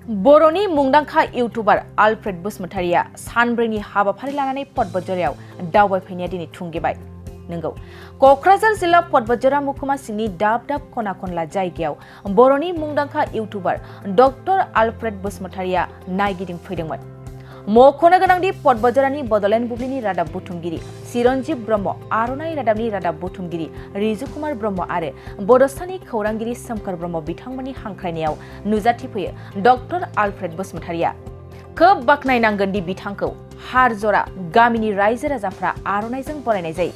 बर'नि मुंदांखा YouTuber Alfred बसुमतारिया सानब्रैनि हाबाफारि लानानै बतझरआव दावबायफैनाया दिनै थुंगेबाय। नंगौ, क'क्राझार जिल्ला बतझर महकुमा सिंनि दाब दाब खना खनला जायगायाव बर'नि मुंदांखा इउटुबार डक्टर आलफ्रेड बसुमतारिया नायगिदिंफैदोंमोन। मख'नो गोनांदि बतझरनि बड'लेण्ड बुब्लिनि रादाब बुथुमगिरि चिरन्जीब ब्रह्म, आर'नाइ रादाबनि रादाब बुथुमगिरि रिजुकुमार ब्रह्म आरो बड'सानि खौरांगिरि सोमखोर ब्रह्म बिथांमोननि हांख्रायनायाव नुजाथिफैयो डक्टर आलफ्रेड बसुमतारिया। खोब बाख्नायनांगोन दि बिथांखौ हारजरा गामिनि रायजो राजाफ्रा आर'नाइजों बरायनाय जायो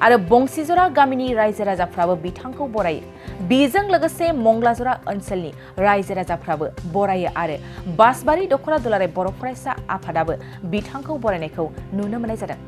आरो बंसिजरा गामिनि रायजो राजाफ्राबो बिथांखौ बरायो। बेजों लोगोसे मंगलाजरा ओनसोलनि रायजो राजाफ्राबो बरायो आरो बासबारि दख'रा दुलाराय बर' फरायसा आफादाबो बिथांखौ बरायनायखौ नुनो मोननाय जादों।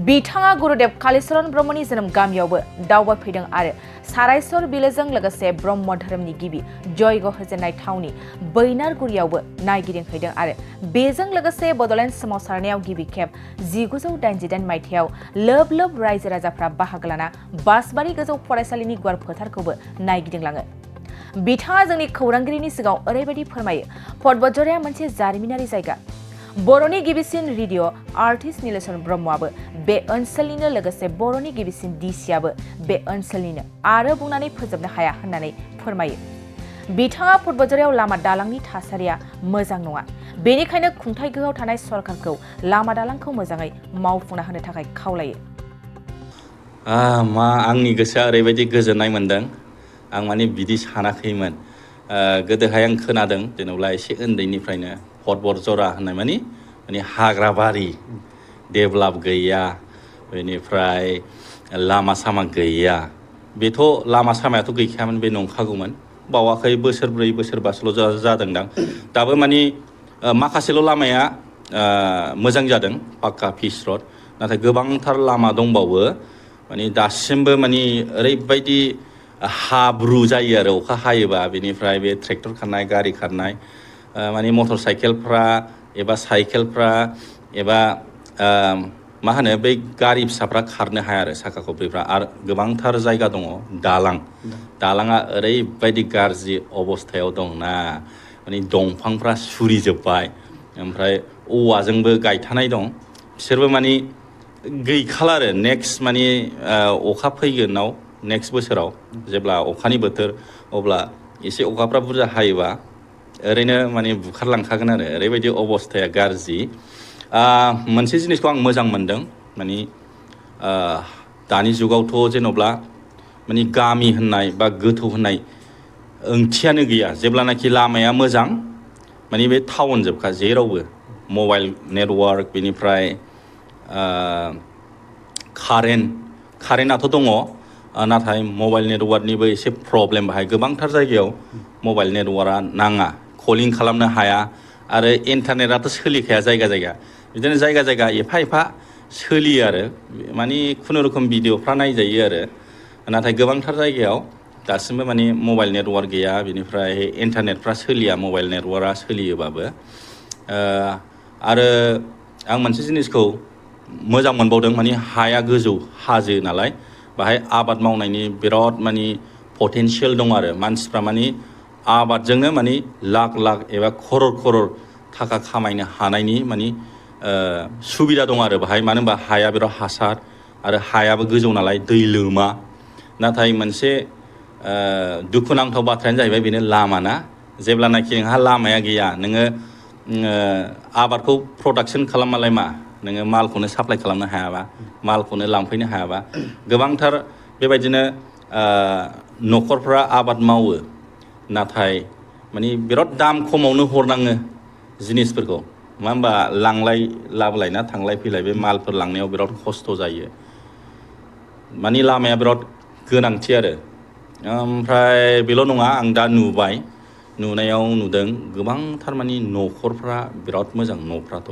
बिथाङा गुरुदेव कालीचरण ब्रह्मनि जोनोम गामियावबो दावबायफैदों आरो सारायसर बिलोजों लोगोसे ब्रह्म धोरोमनि गिबि जयग होजेननाय थावनि बैनारगुरियावबो नायगिदिंफैदों आरो बेजों लोगोसे बड'लेण्ड सोमावसारनायाव गिबि खेब 1988 मायथाइयाव लोब लोब रायजो राजाफ्रा बाहागो लाना बासबारि गोजौ फरायसालिनि गुवार फोथारखौबो नायगिदिंलाङो। बिथाङा जोंनि खौरांगिरिनि सिगाङाव ओरैबायदि फोरमायो, बतझरआ मोनसे जारिमिनारि जायगा। बर'नि गिबिसिन रेडिअ आर्टिस्ट नीलेश्वर ब्रह्मआबो बे ओनसोलनिनो, लोगोसे बर'नि गिबिसिन डिसिआबो बे ओनसोलनिनो आरो बुंनानै फोजोबनो हाया होननानै फोरमायो। बिथाङा बतझरआव लामा दालांनि थासारिया मोजां नङा, बेनिखायनो खुंथाय गोहोआव थानाय सरकारखौ लामा दालांखौ मोजाङै मावफुंना होनो थाखाय खावलायो। आंनि गोसोआ ओरैबायदि गोजोननाय मोनदों, आं माने बिदि सानाखैमोन। गोदोहाय आं खोनादों, जेनेबा एसे उन्दैनिफ्रायनो बतझरा होननाय माने हाग्राबारि, डेभेलप गैया, बेनिफ्राय लामा सामा गैया। बेथ' लामा सामायाथ' गैखायामोन, बे नंखागौमोन। बावाखै बोसोरब्रै बोसोरबासोल' जादोंदां। दाबो माने माखासेल' लामाया मोजां जादों, पाक्का पिच रड। नाथाय गोबांथार लामा दंबावो, माने दासिमबो माने ओरैबायदि हाब्रु जायो आरो अखा हायोबा। बेनिफ्राय बे ट्रेक्टर खारनाय, गारि खारनाय, माने मटर साइकेलफ्रा एबा साइकेलफ्रा एबा मा होनो बै गारि फिसाफ्रा खारनो हाया आरो साखा खब्रैफ्रा। आरो गोबांथार जायगा दङ दालाङा ओरैबायदि गाज्रि अबस्थायाव दंना, माने दंफांफ्रा सुरिजोब्बाय, ओमफ्राय औवाजोंबो गायथानाय दं। बिसोरबो माने गैखाला आरो नेक्स्ट माने अखा फैगोनाव, नेक्स्ट बोसोराव जेब्ला अखानि बोथोर, अब्ला एसे अखाफ्रा बुरजा हायोबा ओरैनो माने बुखारलांखागोन आरो ओरैबायदि अबस्थाया गाज्रि। मोनसे जिनिसखौ आं मोजां मोनदों, माने दानि जुगावथ' जेन'ब्ला माने गामि होननाय बा गोथौ होननाय ओंथियानो गैया। जेब्लानाखि लामाया मोजां, माने बे टाउन जोबखा जेरावबो मबाइल नेटवार्क, बेनिफ्राय कारेन्टआथ' दङ, नाथाय मबाइल नेटवार्कनिबो एसे प्रब्लेम बाहाय। गोबांथार जायगायाव मबाइल नेटवार्कआ नाङा, कलिं खालामनो हाया, आरो इन्टारनेटआथ' सोलिखाया जायगा जायगा। बिदिनो जायगा जायगा एफा एफा सोलियो आरो माने खुनुरुखुम भिडिअफ्रा नायजायो आरो। नाथाय गोबांथार जायगायाव दासिमबो माने मबाइल नेटवार्क गैया, बेनिफ्राय इन्टारनेटफ्रा सोलिया, मबाइल नेटवार्कआ सोलियोबाबो। आरो आं मोनसे जिनिसखौ मोजां मोनबावदों, माने हाया गोजौ हाजो नालाय, बाहाय आबाद मावनायनि बिराद माने पटेनसियेल दं आरो मानसिफ्रा माने आबादजोंनो माने लाख लाख एबा खरर थाखा खामायनो हानायनि माने सुबिदा दं आरो बाहाय। मानो होनबा हाया बिराद हासार आरो हायाबो गोजौ नालाय, दै लोमा। नाथाय मोनसे दुखुनांथाव बाथ्रायानो जाहैबाय बेनो लामाना। जेब्लानाखि नोंहा लामाया गैया, नोङो आबादखौ प्रडाक्सन खालामबालाय मा, नोङो मालखौनो साप्लाइ खालामनो हायाबा, मालखौनो लांफैनो हायाबा। गोबांथार बेबायदिनो न'खरफ्रा आबाद मावो, नाथाय माने बिराद दाम खमावनो हरनाङो जिनिसफोरखौ। मा होनबा लांलाय लाबोलाय ना, थांलाय फैलाय, बे मालफोर लांनायाव बिराद खस्थ' जायो। माने लामाया बिराद गोनांथि आरो। ओमफ्राय बेल' नङा, आं दा नुनायाव नुदों गोबांथार माने न'खरफ्रा बिराद मोजां। न'फ्राथ'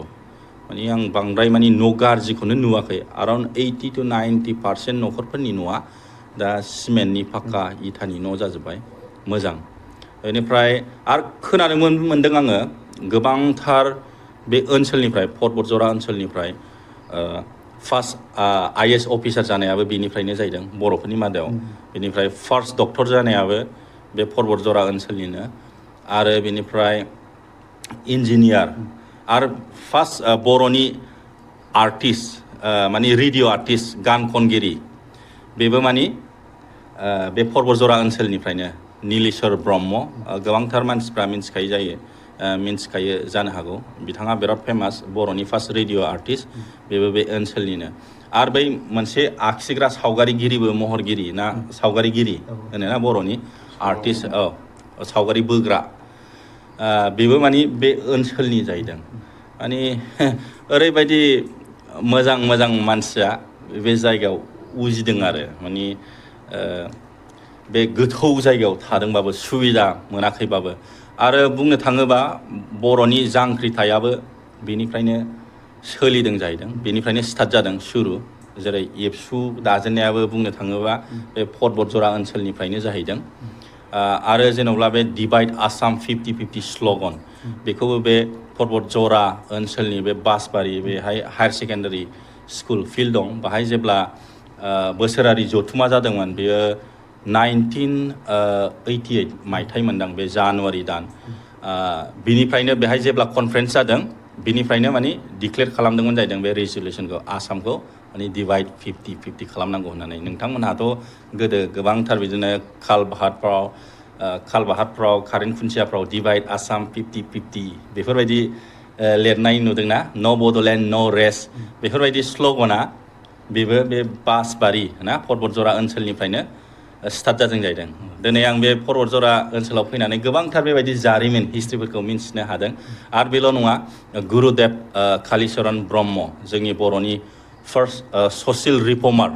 माने आं बांद्राय माने न' गाज्रिखौनो नुवाखै। अराउन्ड 80 to 90% न'खरफोरनि न'आ दा सिमेन्टनि, पाक्का इथानि न' जाजोब्बाय, मोजां। बेनिफ्राय आरो खोनानो मोनदों आङो, गोबांथार बे ओनसोलनिफ्राय, बतझर ओनसोलनिफ्राय फार्स्ट IAS अफिसार जानायाबो बेनिफ्रायनो जाहैदों, बर'फोरनि मादाव। बेनिफ्राय फार्स्ट डक्टर जानायाबो बे बतझर ओनसोलनिनो। आरो बेनिफ्राय इन्जिनियार आरो फार्स्ट बर'नि आर्टिस्ट माने रेडिअ' आर्टिस्ट गान खनगिरि बेबो माने बे पर्बतजरा ओनसोलनिफ्रायनो नीलेश्वर ब्रह्म गोबांथार मानसिफ्रा मिन्थिखायो जायो मिन्थिखायो जानो हागौ बिथाङा बिराद फेमास बर'नि फार्स्ट रेडिअ' आर्टिस्ट बेबो बे ओनसोलनिनो आरो बै मोनसे आखिग्रा सावगारिगिरिबो महरगिरि ना सावगारिगिरि होनोना बर'नि आर्टिस्ट सावगारि बोग्रा बेबो माने बे ओनसोलनि जाहैदों माने ओरैबायदि मोजां मोजां मानसिया बे जायगायाव उजिदों आरो माने बे गोथौ जायगायाव थादोंबाबो सुबिदा मोनाखैबाबो आरो बुंनो थाङोबा बर'नि जांख्रिथायाबो बेनिफ्रायनो सोलिदों जाहैदों बेनिफ्रायनो स्टार्ट जादों सुरु जेरै एबसु दाजेननायाबो बुंनो थाङोबा बे पर्बतजरा ओनसोलनिफ्रायनो जाहैदों आरो जेन'ब्ला बे डिभाइड आसाम 50-50 स्ल'गन बेखौबो बे पर्बतजरा ओनसोलनि बे बासबारि बेहाय हायार सेकेन्डारि स्कुल फिल्ड दं बाहाय जेब्ला बोसोरारि जथुमा जादोंमोन बेयो 1988 मायथाइ मोनदां बे जानुवारि दान बिनिफ्रायनो बेहाय जेब्ला कनफारेन्स जादों बिनिफ्रायनो माने डिक्लेयार खालामदोंमोन जाहैदों बे रेजुलेसनखौ आसामखौ माने डिभाइड 50-50 खालामनांगौ होननानै नोंथांमोनहाथ' गोदो गोबांथार बिदिनो खालबाहारफ्राव कारेन्ट खुन्थियाफ्राव डिभाइड आसाम 50-50 बेफोरबायदि लिरनाय नुदोंना न' बड'लेण्ड न' रेस्ट बेफोरबायदि स्ल'गना बेबो बे बासबारि ना पर्बतजरा ओनसोलनिफ्रायनो स्टार्ट जादों जाहैदों दिनै आं बे पर्बतजरा ओनसोलाव फैनानै गोबांथार बेबायदि जारिमिन हिस्ट्रिफोरखौ मिन्थिनो हादों आरो बेल' नङा गुरुदेब कालिचरन ब्रह्म जोंनि बर'नि फार्स्ट ससियेल रिफर्मार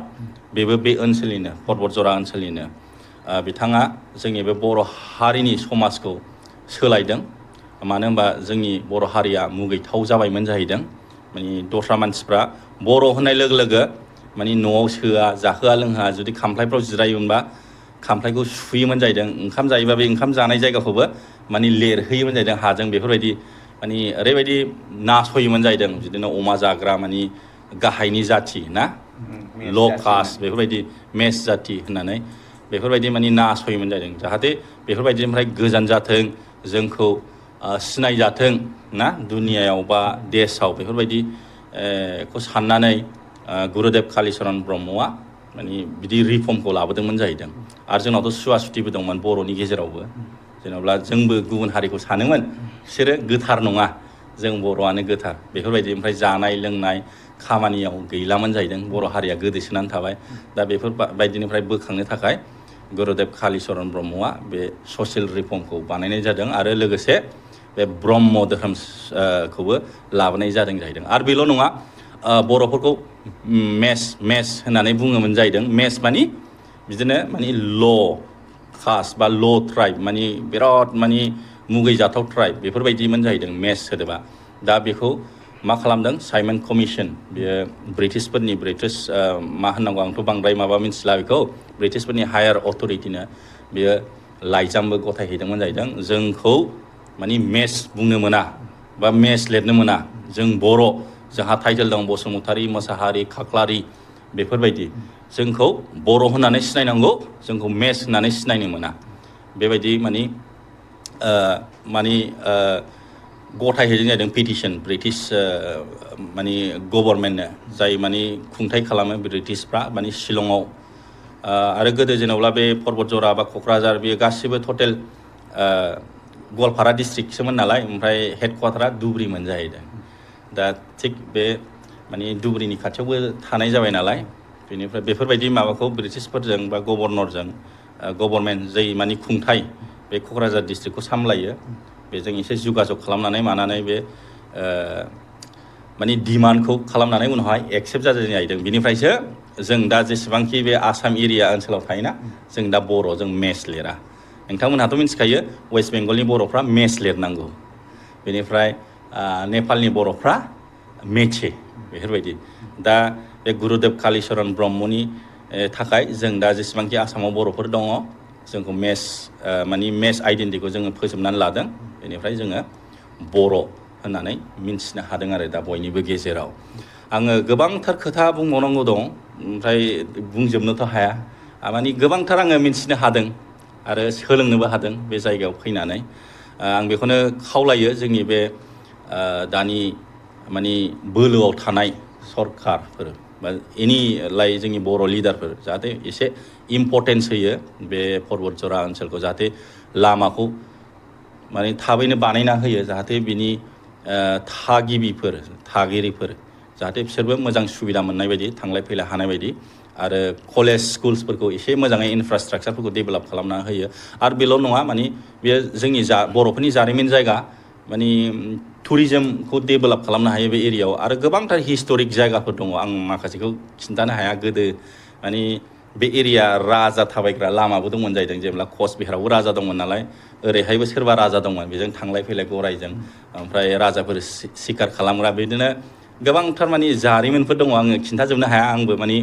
बेबो बे ओनसोलनिनो पर्बतजरा ओनसोलनिनो बिथाङा जोंनि बे बर' हारिनि समाजखौ सोलायदों मानो होनबा जोंनि बर' हारिया मुगैथाव जाबायमोन जाहैदों माने दस्रा मानसिफ्रा बर' होननाय लोगो लोगो माने न'आव सोआ जाहोआ लोंहोआ जुदि खामफ्लायफ्राव जिरायोमोनबा खामफ्लायखौ सुयोमोन जाहैदों ओंखाम जायोबा बे ओंखाम जानाय जायगाखौबो माने लिरहोयोमोन जाहैदों हाजों बेफोरबायदि माने ओरैबायदि नासयोमोन जाहैदों बिदिनो अमा जाग्रा माने गाहायनि जाथि ना ल' कास्ट बेफोरबायदि मेस जाथि होननानै बेफोरबायदि माने नासयोमोन जाहैदों जाहाथे बेफोरबायदिनिफ्राय गोजान जाथों जोंखौ सिनायजाथों ना दुनियायाव बा देशआव बेफोरबायदिखौ साननानै गुरुदेब कालिचरन ब्रह्मआ माने बिदि रिफर्मखौ लाबोदोंमोन जाहैदों आरो जोंनावथ' सुवा सुथिबो दंमोन बर'नि गेजेरावबो जेन'ब्ला जोंबो गुबुन हारिखौ सानोमोन बिसोरो गोथार नङा जों बर'आनो गोथार बेफोरबायदि ओमफ्राय जानाय लोंनाय खामानियाव गैलामोन जाहैदों बर' हारिया गोदोसोनानै थाबाय दा बेफोरबायदिनिफ्राय बोखांनो थाखाय गुरुदेब कालिचरन ब्रह्मआ बे ससियेल रिफर्मखौ बानायनाय जादों आरो लोगोसे बे ब्रह्म धोरोमखौबो लाबोनाय जादों जाहैदों आरो बेल' नङा बर'फोरखौ मेस होननानै बुङोमोन जाहैदों मेस मानि बिदिनो मानि ल' कास्ट बा ल' ट्राइब मानि बिराद मानि मुगैजाथाव ट्राइब बेफोरबायदिमोन जाहैदों मेस सोदोबा दा बेखौ मा खालामदों साइमन कमिसन बेयो ब्रिटिश मा होननांगौ आंथ' बांद्राय माबा मिथिला बेखौ ब्रिटिशफोरनि हायार अथरिटिनो बेयो लाइजामबो गथायहैदोंमोन जाहैदों जोंखौ मानि मेस बुंनो मोना बा मेस लिरनो मोना जों बर' जोंहा टाइटेल दं बसुमतारी मोसाहारि खाख्लारि बेफोरबायदि जोंखौ बर' होननानै सिनायनांगौ जोंखौ मेस होननानै सिनायनो मोना बेबायदि मानि गथायहैदों जादों पिटिसन ब्रिटिश मानि गभर्नमेन्टनो जाय मानि खुंथाइ खालामो ब्रिटिशफ्रा मानि शिलंआव आरो गोदो जेन'ब्ला बे पर्बतजरा बा क'क्राझार बेयो गासिबो टटेल गवालपारा डिस्ट्रिक्टसोमोन नालाय ओमफ्राय हेडक्वार्टारा धुब्रिमोन जाहैदों दा थिग बे माने धुब्रिनि खाथियावबो थानाय जाबाय नालाय बेनिफ्राय बेफोरबायदि माबाखौ ब्रिटिशफोरजों बा गभर्नरजों गभर्नमेन्ट जाय माने खुंथाइ बे क'क्राझार डिस्ट्रिक्टखौ सामलायो बेजों एसे जुगाजग खालामनानै मानानै बे माने डिमान्डखौ खालामनानै उनावहाय एक्सेप्ट जादों जाहैदों बिनिफ्रायसो जों दा जेसेबांखि बे आसाम एरिया ओनसोलाव थायोना जों दा बर' जों मेस लिरा नोंथांमोनहाथ' मिथिखायो वेस्ट बेंगलनि बर'फ्रा मेस लिरनांगौ बेनिफ्राय नेपालनि बर'फ्रा मेचे बेफोरबायदि दा बे गुरुदेब कालिचरन ब्रह्मनि थाखाय जों दा जेसेबांखि आसामाव बर'फोर दङ जोंखौ माने मेस आइडेन्टिटिखौ जोङो फोजोबनानै लादों बेनिफ्राय जोङो बर' होननानै मिन्थिनो हादों आरो दा बयनिबो गेजेराव आङो गोबांथार खोथा बुंबावनांगौ दं ओमफ्राय बुंजोबनोथ' हाया माने गोबांथार आङो मिन्थिनो हादों आरो सोलोंनोबो हादों बे जायगायाव फैनानै आं बेखौनो खावलायो जोंनि बे दानि माने बोलोआव थानाय सरकारफोर बा एनि लाइ जोंनि बर' लिडारफोर जाहाथे एसे इम्परटेन्स होयो बे पर्बतजरा ओनसोलखौ जाहाथे लामाखौ माने थाबैनो बानायना होयो जाहाथे बिनि थागिरिफोर जाहाथे बिसोरबो मोजां सुबिदा मोननाय बायदि थांलाय फैलाय हानाय बायदि आरो कलेज स्कुल्सफोरखौ एसे मोजाङै इनफ्रास्ट्राक्चारफोरखौ डेभेलप खालामना होयो आरो बेल' नङा माने बेयो जोंनि बर'फोरनि जारिमिन जायगा माने टुरिजमखौ डेभेलप खालामनो हायो बे एरियायाव आरो गोबांथार हिस्ट'रिक जायगाफोर दङ आं माखासेखौ खिन्थानो हाया गोदो माने बे एरिया राजा थाबायग्रा लामाबो दंमोन जाहैदों जेब्ला कचबिहारावबो राजा दंमोन नालाय ओरैहायबो सोरबा राजा दंमोन बेजों थांलाय फैलाय गरायजों ओमफ्राय राजाफोर सिखार खालामग्रा बिदिनो गोबांथार माने जारिमिनफोर दङ आङो खिन्थाजोबनो हाया आंबो माने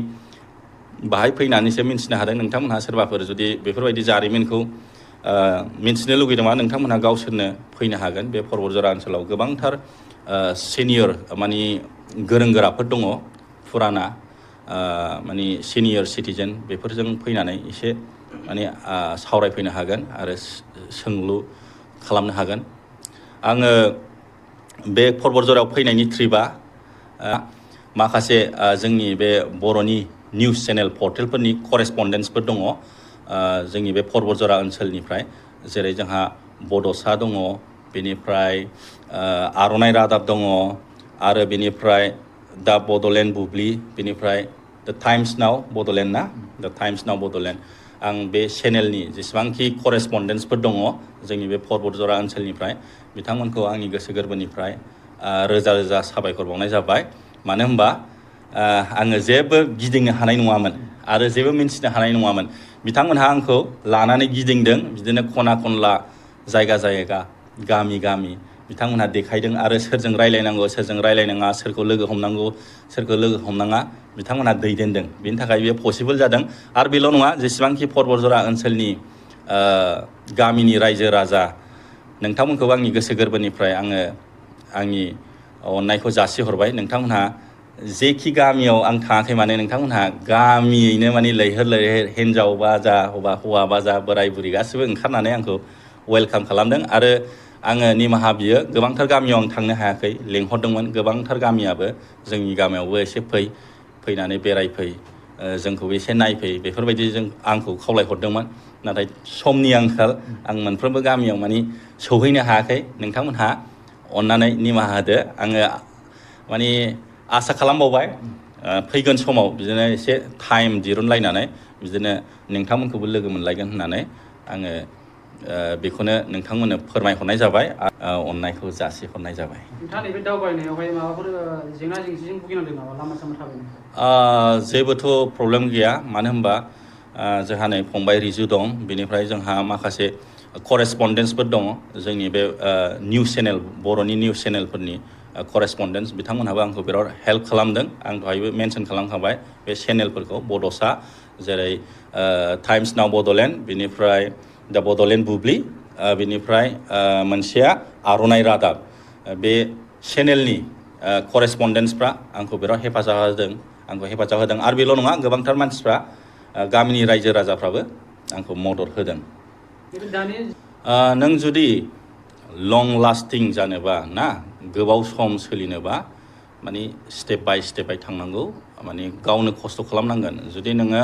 बाहाय फैनानैसो मिन्थिनो हादों नोंथांमोनहा सोरबाफोर जुदि बेफोरबायदि जारिमिनखौ मिन्थिनो लुगैदोंबा नोंथांमोनहा गावसोरनो फैनो हागोन बे पर्बतजरा ओनसोलाव गोबांथार सिनियर माने गोरों गोराफोर दङ फुराना माने सिनियर सिटिजेन बेफोरजों फैनानै एसे माने सावरायफैनो हागोन आरो सोंलु खालामनो हागोन आङो बे पर्बतजरायाव फैनायनि ट्रिपआ माखासे जोंनि बे बर'नि निउस चेनेल पर्टेलफोरनि करेसपन्डेन्सफोर दङ जोंनि बे पर्बतजरा ओनसोलनिफ्राय जेरै जोंहा बड'सा दङ बेनिफ्राय आर'नाइ रादाब दङ आरो बेनिफ्राय दा बड'लेण्ड बुब्लि बेनिफ्राय दा टाइम्स नाव बड'लेण्ड ना दा टाइम्स नाव बड'लेण्ड आं बे चेनेलनि जेसेबांखि करेसपन्डेन्सफोर दङ जोंनि बे पर्बतजरा ओनसोलनिफ्राय बिथांमोनखौ आंनि गोसो गोरबोनिफ्राय रोजा रोजा साबायखर बावनाय जाबाय मानो होनबा आङो जेबो गिदिंनो हानाय नङामोन आरो जेबो मिन्थिनो हानाय नङामोन बिथांमोनहा आंखौ लानानै गिदिंदों बिदिनो खना खनला जायगा जायगा गामि गामि बिथांमोनहा देखायदों आरो सोरजों रायलायनांगौ सोरजों रायलायनाङा सोरखौ लोगो हमनांगौ सोरखौ लोगो हमनाङा बिथांमोनहा दैदेनदों बेनि थाखाय बेयो पसिबोल जादों आरो बेल' नङा जेसेबांखि पर्बतजरा ओनसोलनि गामिनि रायजो राजा नोंथांमोनखौ आंनि गोसो गोरबोनिफ्राय आङो आंनि अननायखौ जासिहरबाय नोंथांमोनहा जेखि गामियाव आं थाङाखै माने नोंथांमोनहा गामियैनो माने लैहोर लैहोर हिन्जाव बा जा हौवा बा जा बोराय बुरि गासिबो ओंखारनानै आंखौ वेलकाम खालामदों आरो आङो निमाहा बियो गोबांथार गामियाव आं थांनो हायाखै लेंहरदोंमोन गोबांथार गामियाबो जोंनि गामियावबो एसे फैनानै बेरायफै जोंखौबो एसे नायफै बेफोरबायदि आंखौ खावलायहरदोंमोन नाथाय समनि आंखाल आं मोनफ्रोमबो गामियाव माने सौहैनो हायाखै नोंथांमोनहा अननानै निमाहा होदो आङो माने आसा खालामबावबाय फैगोन समाव बिदिनो एसे टाइम दिरुनलायनानै बिदिनो नोंथांमोनखौबो लोगो मोनलायगोन होननानै आङो बेखौनो नोंथांमोननो फोरमायहरनाय जाबाय अननायखौ जासिहरनाय जाबाय नोंथाङा नैबे दावबायनायावहाय माबाफोर जेंना जेंसिजों भुगिनांदों नामा लामा सामा थाबायनायाव जेबोथ' प्रब्लेम गैया मानो होनबा जोंहा नै फंबाय रिजु दं बेनिफ्राय जोंहा माखासे करेसपन्डेन्सफोर दङ जोंनि बे निउस चेनेल बर'नि निउस चेनेलफोरनि करेसपन्डेन्स बिथांमोनहाबो आंखौ बिराद हेल्प खालामदों आं दहायबो मेनसन खालामखाबाय बे चेनेलफोरखौ बड'सा जेरै टाइम्स नाव बड'लेण्ड बेनिफ्राय दा बड'लेण्ड बुब्लि बेनिफ्राय मोनसेया आर'नाइ रादाब बे चेनेलनि करेसपन्डेन्सफ्रा आंखौ बिराद हेफाजाब होदों आरो बेल' नङा गोबांथार मानसिफ्रा गामिनि रायजो राजाफ्राबो आंखौ मदद होदों नों जुदि लं लास्टिं जानोबा ना गोबाव सम सोलिनोबा माने स्टेप बाय थांनांगौ माने गावनो खस्थ' खालामनांगोन जुदि नोङो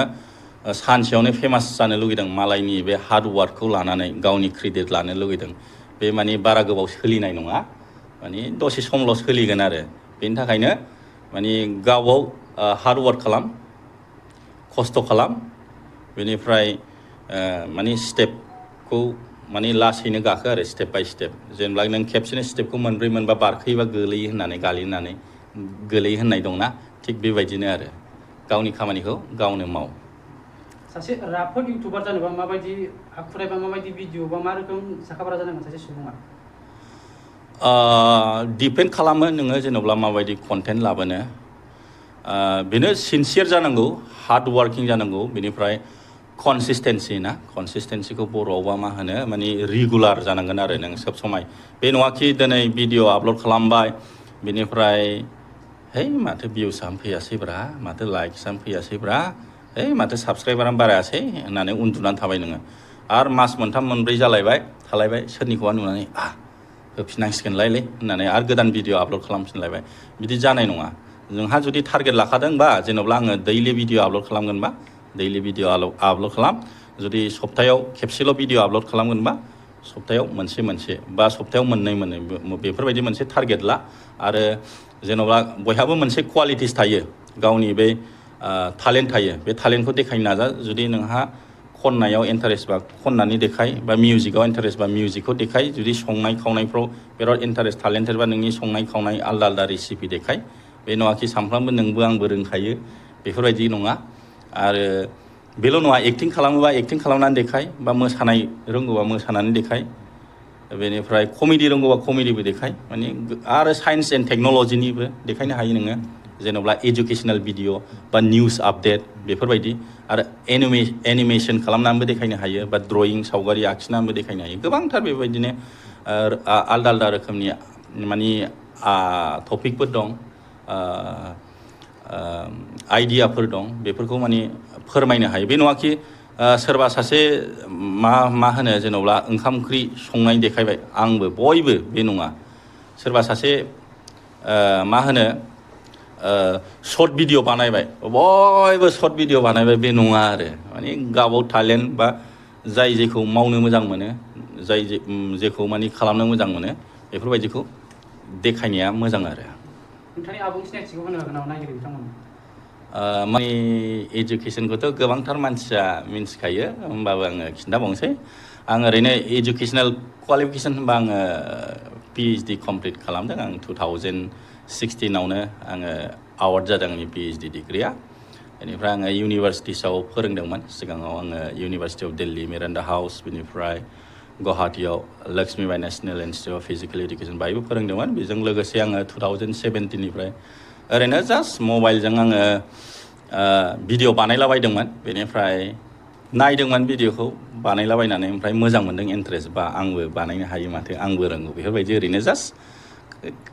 सानसेयावनो फेमास जानो लुगैदों मालायनि बे हार्ड वार्कखौ लानानै गावनि क्रेडिट लानो लुगैदों बे माने बारा गोबाव सोलिनाय नङा माने दसे समल' सोलिगोन आरो बेनि थाखायनो माने गावआव हार्ड वार्क खालाम खस्थ' खालाम बेनिफ्राय माने स्टेपखौ माने लासैनो गाखो आरो स्टेप बाय स्टेप जेनेबा नों खेबसेनो स्टेपखौ मोनब्रै मोनबा बारखोयोबा गोलैयो होननानै गालिनानै गोलैयो होननाय दंना थिग बेबायदिनो आरो गावनि खामानिखौ गावनो माव सासे राफोद इउटुबार जानोबा माबायदि आखुथाय बा माबायदि भिडिअ बा मा रोखोम साखाफारा जानांगोन सासे सुबुङा डिपेन्ड खालामो नोङो जेनेबा माबायदि कन्टेन्ट लाबोनो बेनो सिनसियार जानांगौ हार्ड वार्किं जानांगौ बेनिफ्राय कनसिस्टेन्सिखौ बर'आवबा मा होनो माने रेगुलार जानांगोन आरो नों सब समाय बे नङाखि दिनै भिडिअ आपल'ड खालामबाय बेनिफ्राय है माथो भिउसआनो फैयासैब्रा माथो लाइक्सआनो फैयासैब्रा है माथो साबसक्राइबारानो बारायासै होननानै उन्दुनानै थाबाय नोङो आरो मास मोनथाम मोनब्रै जालायबाय खालायबाय सोरनिखौबा नुनानै होफिननांसिगोनलायलै होननानै आरो गोदान भिडिअ आपल'ड खालामफिनलायबाय बिदि जानाय नङा जोंहा जुदि टारगेट लाखादोंबा जेनेबा आङो दैलि भिडिअ आपल'ड खालामगोनबा दैलि भिडिअ आपल'ड खालाम जुदि सप्तायाव खेबसेल' भिडिअ आपल'ड खालामगोनबा सप्तायाव मोनसे बा सप्तायाव मोननै बेफोरबायदि मोनसे टारगेट ला आरो जेनेबा बयहाबो मोनसे क्वालिटिस थायो गावनि बे टेलेन्ट थायो बे टेलेन्टखौ देखायनो नाजा जुदि नोंहा खननायाव इन्टारेस्ट बा खननानै देखाय बा मिउजिकआव इन्टारेस्ट बा मिउजिकखौ देखाय जुदि संनाय खावनायफ्राव बिराद इन्टारेस्ट टेलेन्टेड बा नोंनि संनाय खावनाय आलदा रेसिपि देखाय बे नङाखि सानफ्रामबो नोंबो आंबो रोंखायो बेफोरबायदि नङा आरो बेल' नङा एक्टिं खालामोबा एक्टिं खालामनानै देखाय बा मोसानाय रोंगौबा मोसानानै देखाय बेनिफ्राय कमेडि रोंगौबा कमेडिबो देखाय माने आरो साइन्स एन्ड टेक्न'लजिनिबो देखायनो हायो नोङो जेनेबा एजुकेसनेल भिडिअ बा निउस आपडेट बेफोरबायदि आरो एनिमेसन खालामनानैबो देखायनो हायो बा ड्रयिं सावगारि आखिनानैबो देखायनो हायो गोबांथार बेबायदिनो आलदा रोखोमनि माने टपिकफोर दं आइडियाफोर दं बेफोरखौ माने फोरमायनो हायो बे नङाखि सोरबा सासे मा होनो जेनेबा ओंखाम ओंख्रि संनाय देखायबाय आंबो बयबो बे नङा सोरबा सासे मा होनो शर्ट भिडिअ बानायबाय बयबो शर्ट भिडिअ बानायबाय बे नङा आरो माने गावबाव टेलेन्ट बा जाय जेखौ मावनो मोजां मोनो जाय जेखौ माने खालामनो मोजां मोनो बेफोरबायदिखौ देखायनाया मोजां आरो नोंथांनि आबुं सिनायथिखौ होनो हागोन नामा नायगिरि बिथांमोन माने एजुकेसनखौथ' गोबांथार मानसिया मिन्थिखायो होमबाबो आङो खिन्थाबावनोसै आं ओरैनो एजुकेसनेल क्वालिफिकेसन होनबा आङो PhD कमप्लिट खालामदों आं 2016आवनो आङो आवार्ड जादों आंनि PhD डिग्रिया बेनिफ्राय आङो इउनिभार्सिटिसाव फोरोंदोंमोन सिगाङाव आङो university of Delhi Miranda house बेनिफ्राय गुवाहाटीयाव Lakshmibai National Institute of Physical Education बाहायबो फोरोंदोंमोन बेजों लोगोसे आङो 2017निफ्राय ओरैनो जास्ट मबाइलजों आङो भिडिअ बानायलाबायदोंमोन बेनिफ्राय नायदोंमोन भिडिअखौ बानायलाबायनानै ओमफ्राय मोजां मोनदों इन्टारेस्ट बा आंबो बानायनो हायो माथो आंबो रोंगौ बेफोरबायदि ओरैनो जास्ट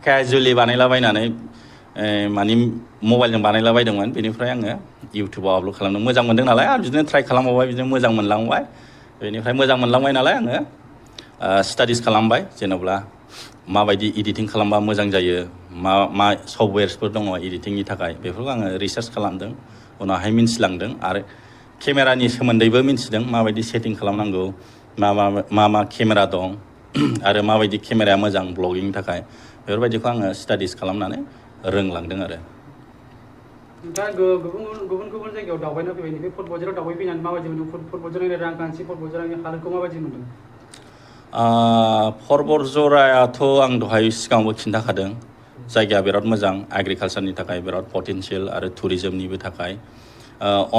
केजुवेलि बानायलाबायनानै माने मबाइलजों बानायलाबायदोंमोन बेनिफ्राय आङो इउटुबाव आपल'ड खालामदों मोजां मोनदों नालाय आरो बिदिनो ट्राइ खालामबावबाय बिदिनो मोजां मोनलांबाय बेनिफ्राय मोजां मोनलांबाय नालाय आङो स्टाडिस खालामबाय जेनेबा माबायदि एडिटिं खालामबा मोजां जायो मा सफ्टवेयार्सफोर दङ एडिटिंनि थाखाय बेफोरखौ आङो रिसार्च खालामदों उनावहाय मिन्थिलांदों आरो केमेरानि सोमोन्दैबो मिन्थिदों माबायदि सेटिं खालामनांगौ मा केमेरा दं आरो माबायदि केमेराया मोजां ब्लगिंनि थाखाय बेफोरबायदिखौ आङो स्टाडिस खालामनानै रोंलांदों आरो नोंथाङा गुबुन जायगायाव दावबायना फैबाय नैबे बतझराव दावबायफैनानै माबायदि मोनदों बतझरनि रांखान्थि बतझरनि हालोदखौ माबायदि मोनदों बतझरायाथ' आं दहाय सिगाङावबो खिन्थाखादों जायगाया बिराद मोजां एग्रिकालसारनि थाखाय बिराद पटेनशियेल आरो टुरिजमनिबो थाखाय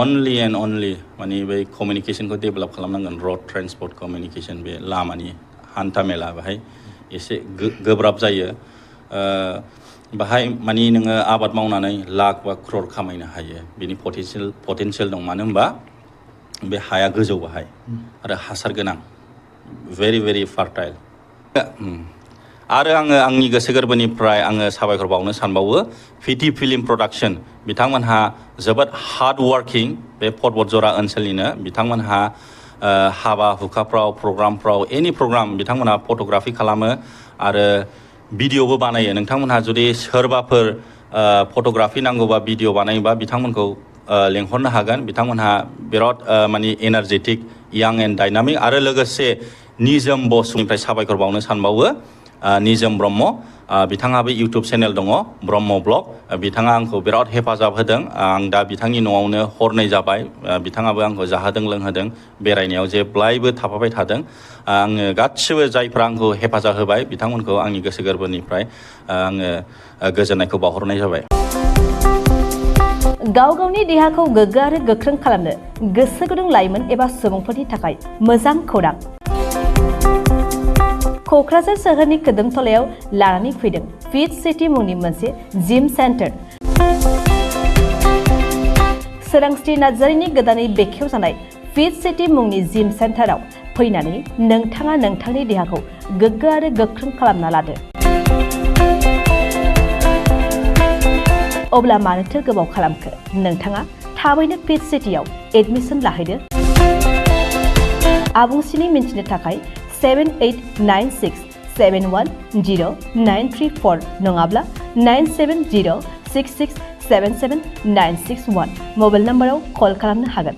अनलि एन्ड अनलि माने बै कमिउनिकेसनखौ डेभेलप खालामनांगोन रड ट्रेन्सपर्ट कमिउनिकेसन बे लामानि हान्था मेला बेहाय एसे गोब्राब जायो बाहाय माने नोङो आबाद मावनानै लाख बा क्रर खामायनो हायो बिनि पटेनशियेल दं मानो होनबा बे हाया गोजौ बाहाय आरो हासार गोनां very fertile आरो आङो आंनि गोसो गोरबोनिफ्राय आङो साबायखर बावनो सानबावो फिटि फिल्म प्रडाक्शन बिथांमोनहा जोबोद हार्ड वार्किं बे बतझरा ओनसोलनिनो बिथांमोनहा हाबा हुखाफ्राव प्रग्रामफ्राव एनि प्रग्राम बिथांमोनहा फट'ग्राफि खालामो आरो भिडिअबो बानायो नोंथांमोनहा जुदि सोरबाफोर फट'ग्राफि नांगौबा भिडिअ बानायोबा बिथांमोनखौ लेंहरनो हागोन बिथांमोनहा बिराद माने एनार्जेटिक यां एन्ड डाइनामिक आरो लोगोसे निजोम बसुनिफ्राय साबायखर बावनो सानबावो निजोम ब्रह्म बिथाङाबो इउटुब चेनेल दङ ब्रह्म ब्लग बिथाङा आंखौ बिराद हेफाजाब होदों आं दा बिथांनि न'आवनो हरनै जाबाय बिथाङाबो आंखौ जाहोदों लोंहोदों बेरायनायाव जेब्लायबो थाफाबाय थादों आङो गासिबो जायफ्रा आंखौ हेफाजाब होबाय बिथांमोनखौ आंनि गोसो गोरबोनिफ्राय आङो गोजोननायखौ बावहरनाय जाबाय गाव गावनि देहाखौ गोग्गो आरो गोख्रों खालामनो गोसो गुदुं लाइमोन एबा सुबुंफोरनि थाखाय मोजां खौरां क'क्राझार सोहोरनि खोदोमथलायाव लानानै फैदों फिट सिटी मुंनि मोनसे जिम सेन्टार सोरांस्रि नार्जारिनि गोदानै बेखेवजानाय फिट सिटी मुंनि जिम सेन्टाराव फैनानै नोंथाङा नोंथांनि देहाखौ गोग्गो आरो गोख्रों खालामना लादो अब्ला मानोथो गोबाव खालामखो नोंथाङा थाबैनो फिट सिटीआव एडमिसन लाहैदो आबुंसिनै मिन्थिनो थाखाय 7896710934 नङाब्ला 9706677961 मबाइल नाम्बाराव कल खालामनो हागोन।